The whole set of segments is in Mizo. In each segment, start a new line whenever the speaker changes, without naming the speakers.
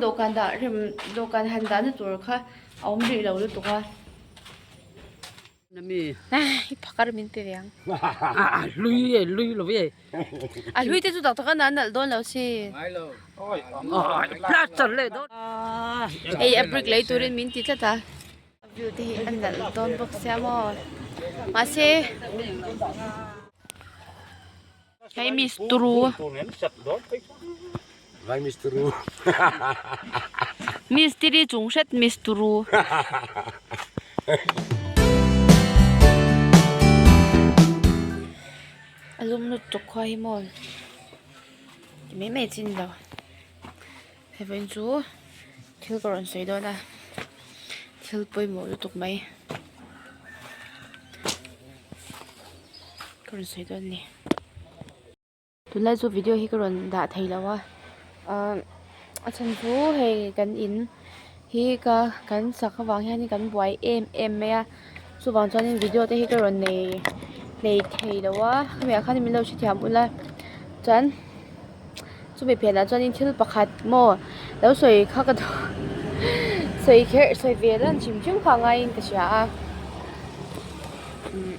dawhkan dah rem dawhkan han dahna tur kha a awm rih lo lutuk a. I phakar min pe ve ang.
A hlui e hlui lo e.
A hlui te chu tak tak a nalh dawn lo si.
Plaster leh dawn.
Hei a brick lei turin min ti tlat a. A view te hi a nalh dawn bawk sia maw. Mahse. Hei misturu.
Vai misturu.
Mistiri chung hret misturu. A lum lutuk khua hi maw ti mai mai chin lo hei vawiin chu thil ka rawn sawi dawn a thil pawimawh lutuk mai ka rawn sawi dawn a ni. Tunlai chu video hi ka rawn dah thei lo a ahh a chhan chu hei kan in hi ka kan sak avang hian kan buai em em mai a chuvang chuanin video te hi ka rawn nei nei thei lo a khami ah khan min lo hrethiam ula chuan chumi phenah chuanin thil pakhat maw lo sawi kha ka duh sawi kher sawi ve lan hrim hrim kha a ngaiin ka hria a umm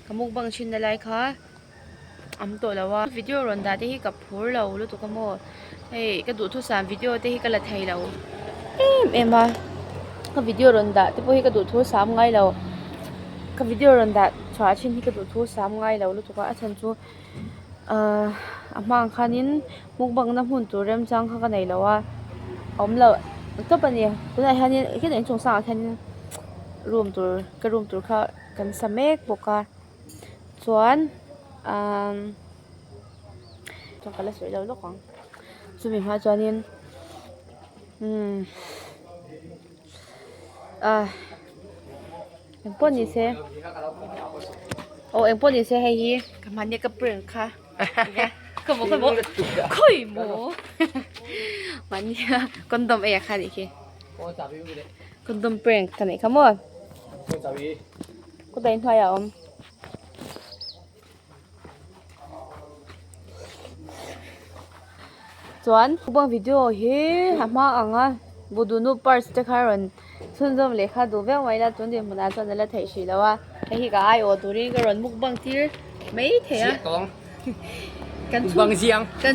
ka mukbang thin na lai kha. Am tawh lo a video rawn dah te hi ka phur lo lutuk a maw hei ka duhthusam video te hi ka la thei lo em em a ka video rawn dah te pawh hi ka duhthusam ngai lo ka video rawn dah chhuah thin hi ka duhthusam ngai lo lutuk a a chhan chu ahh a hmaah khanin mukbang na hmun tur remchang kha ka nei lo a awm loh tawp a ni tunah hianin khian inchung sangah khianin room tur ka room tur kha kan sa mek bawk a. Chuan ahh chuan ka la sawi lo lawk ang chumi hma chuanin umm ah engpawh ni se aw engpawh ni se hei hi ka hmani ka prank kha khawi maw mahnia condom ei ah khan nih khi condom prank ka neih kha maw. Kawt a inhnuaiah a awm. Chuan mukbang video hi a hma ang a budunu purse te kha rawn chhunzawm leh kha duh viau mai ila tun dinhmunah chuan a la theih hrih lo a hei hi ka aiawh turin ka rawn mukbang tir mai thei a kan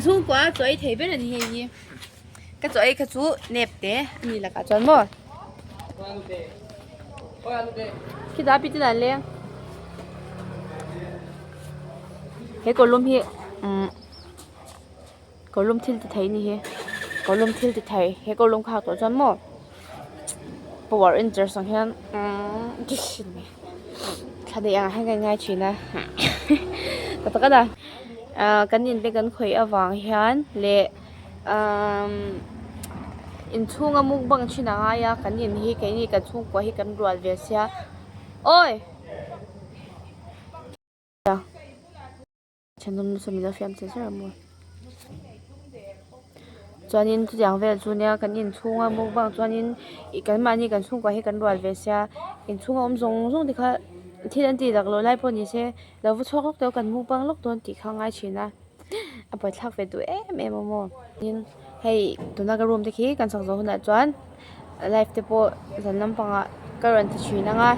chhungkua a chaw ei thei ber a ni hei hi ka chaw ei kha chu nep te a ni lakah chuan maw. Khitah pi te an leng he kawrlum hi umm kawrlum thil ti thei a ni hi kawrlum thil ti thei he kawrlum kha tawh chuan maw power rangers ang hian umm thla neih ang hian kan ngai thin a tak tak a ni ah kan in te kan khawih avang hian leh umm inchhunga mukbang thin a ngai a kan in hi keini kan chhungkua hi kan rual ve sia awi thenawm nasa min lo fiam che zel ang maw chuanin chutiang vel chu nia kan inchhunga mukbang chuanin ih kan mahni kan chhungkua hi kan rual ve sia inchhunga awm zawng zawng te kha thil an tih laklawh lai pawh ni se lo va chhuak lawk tawh kan mukbang lawk dawn tih kha a ngai thin a. A buaithlak ve duh em em a maw tin hei tuna ka room te khi kan chak zawh hunah chuan live te pawh zan lampangah ka rawn ti thin ang a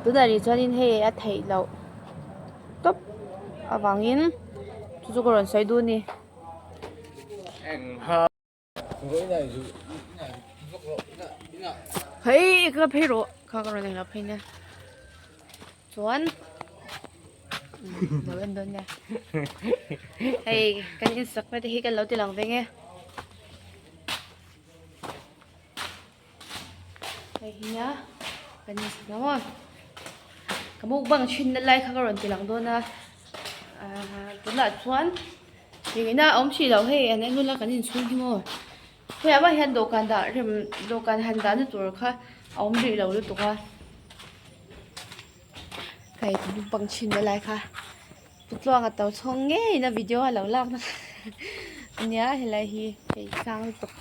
tunah rih chuanin hei a theih loh tawp avangin chu chu ka rawn sawi duh a ni. Hei ka phei rawh kha ka rawn englo phei nia chuan lo en dawn nia hei kan insak na te hi kan lo ti lang veng e hei hi nia kan insak na maw ka mukbang thin na lai kha ka rawn ti lang dawn a ahh tunah chuan. Engina a awm hrih loh hei an en ula kan inchhung hi maw hei ah hian dawhkan dah rem dawhkan han dahna tur kha a awm rih lo lutuk a hei bang chhin na lai kha putluanga to chhawng ngeiin a video a lo lak na ania helai hi hei sang lutuk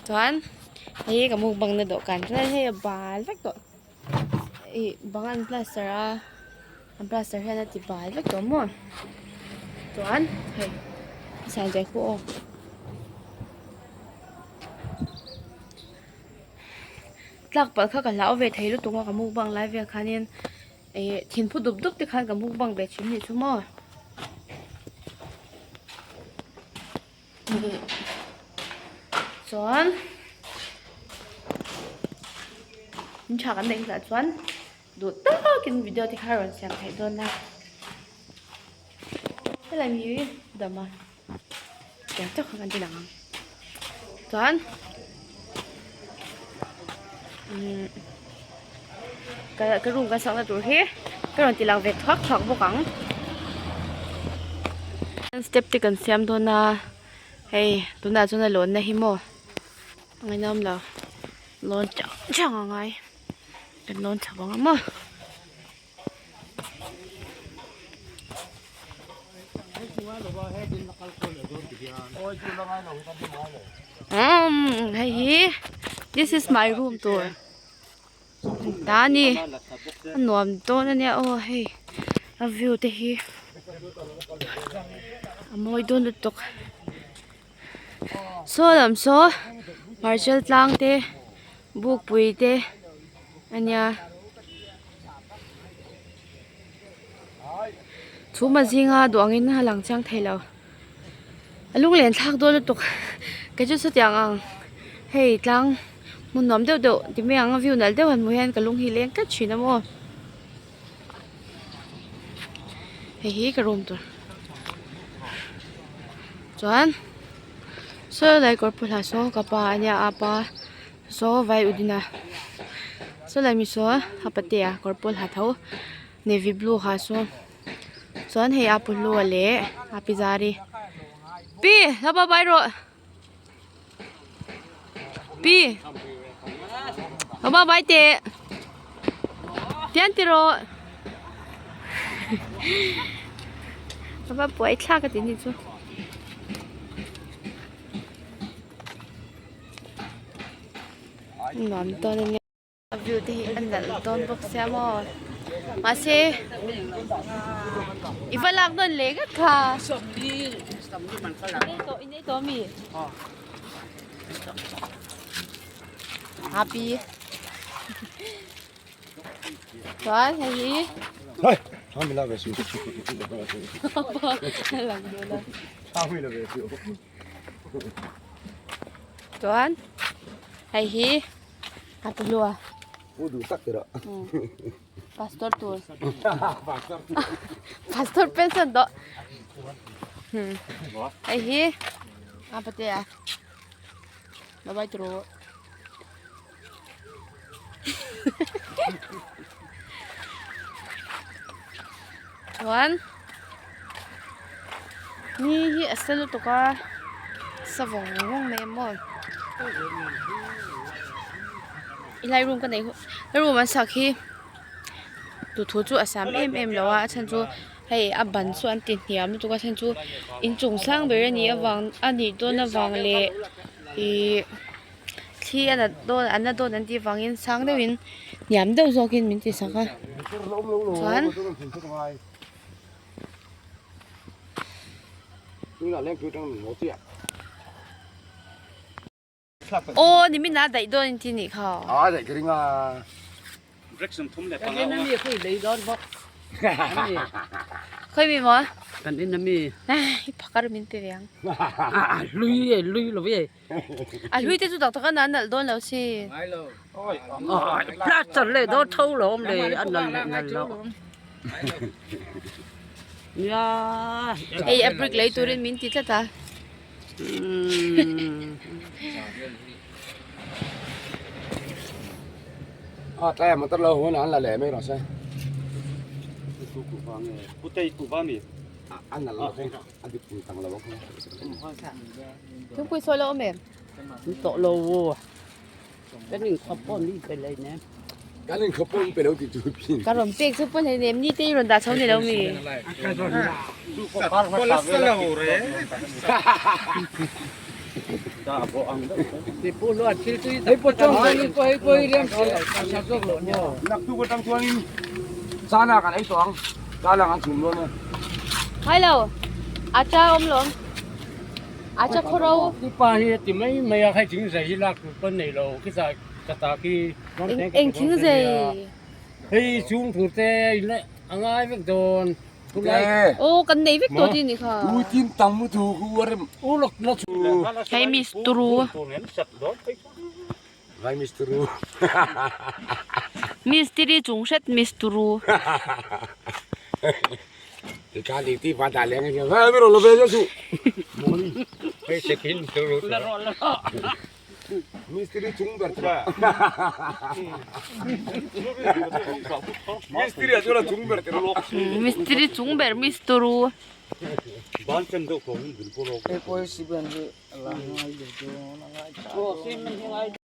chuan hei ka mukbang na dawhkan chuan hei a bal vek tawh. Ih bang an plaster a an plaster hian a ti bal vek tawh maw chuan hei A san zia khu aw. Tlak palh kha ka hlau ve thei lutuk a ka mukbang lai vel khanin ih thinphu dup dup te khan ka mukbang ve thin nih chu maw. Chuan in tha kan neih hlah chuan duh takin video te kha a rawn siam theih dawn a helai mi hi dam a tiang tak kha kan ti lang ang chuan umm ka room kan sakna tur hi ka rawn ti lang ve thuak thuak bawk ang step te kan siam dawn a hei tunah chuan a lawnna hi maw a ngaihnawm lo lawn chang chang a ngai kan lawn chho ang a maw. Umm hei hi this is my room tur ta a ni a nuam dawn a nia aw hei a view te hi a mawi dawn lutuk saw lam saw hmarchal tlang te bukpui te a nia chhuma zinga duh angin a lang chiang thei lo a lunglen thlak dawn lutuk kei chu chutiang ang hei tlang hmun nuam deuh deuh ti mai ang a view nalh deuh han hmuh hian ka lung hi leng tlat thin a maw hei hi ka room tur chuan saw lai kawr pawh lah saw ka pa a nia a pa saw vai udina saw lai mi saw a patea kawr pawl ha tho navy blue ha saw chuan hei a pu hlua leh a pi zari pi lo ba bai rawh pi lo ba bai teh tian ti rawh a va buai thlak a ti ni chu. Nuam dawn a nia. A view te hi a nalh dawn bawk sia maw mahse i va lak nawn leh ngat kha i nei tawh ami happy chuan hei hi chuan hei hi. A ti hlua.
Pu duh tak tira.
Pastor tur. Pastor pension tawh. Hei hi a pate a. Bye bye turu. Chuan ni hi a sa lutuk a sa vawng vawng mai a maw helai room ka neih he room an sak hi duhthu chu a sam em em lo a a chhan chu hei a ban chu an ti hniam lutuk a chhan chu inchung sang ber a nih avang a nih dawn avang leh ihh. Thli a nat dawn an la dawn an tih vangin sang deuhin hniam deuh zawkin min ti sak a chuan aw nimin ah daih dawn inti nih kha khawi mi maw i phakar min pe ve ang. A hlui te chu tak tak a nalh nalh dawn lo si.
Plaster leh dawn tho lo awm le a nalh leh nalh lo. Nia.
Hei a brick lei turin min ti tlat a.
A tlai a motor lo hun an la leh mai rawh se. A nalh lo a dik tang lo ang.
Thingpui sawi lo awm em?
An tawh lo u. Kan inkhawp pawh ni pe lei nem.
Kan inkhawp pawh ni pe lo tih chu pin.
Ka rawn pek chu pawn hei nem ni te i rawn dah chho ni lo mi?
Naktuk atang chuanin chana kan ei tawh ang. Chana kan chhum dawn e.
Ngai lo. A cha awm lawm. Acha khawro.
I pa hi a ti mai mai a, hei thing zai hi lak tur pawn nei lo, khitah ka ta khi
Eng thing zai?
Hei chung tur te a ngai vek dawn.
Aw kan nei vek tawh tih a ni kha. Hei misturu.
Vai misturu.
Mistiri chung hret misturu.
Mistiri chung ber tira. Mistiri a chuan a chung ber tira.
Mistiri chung ber misturu.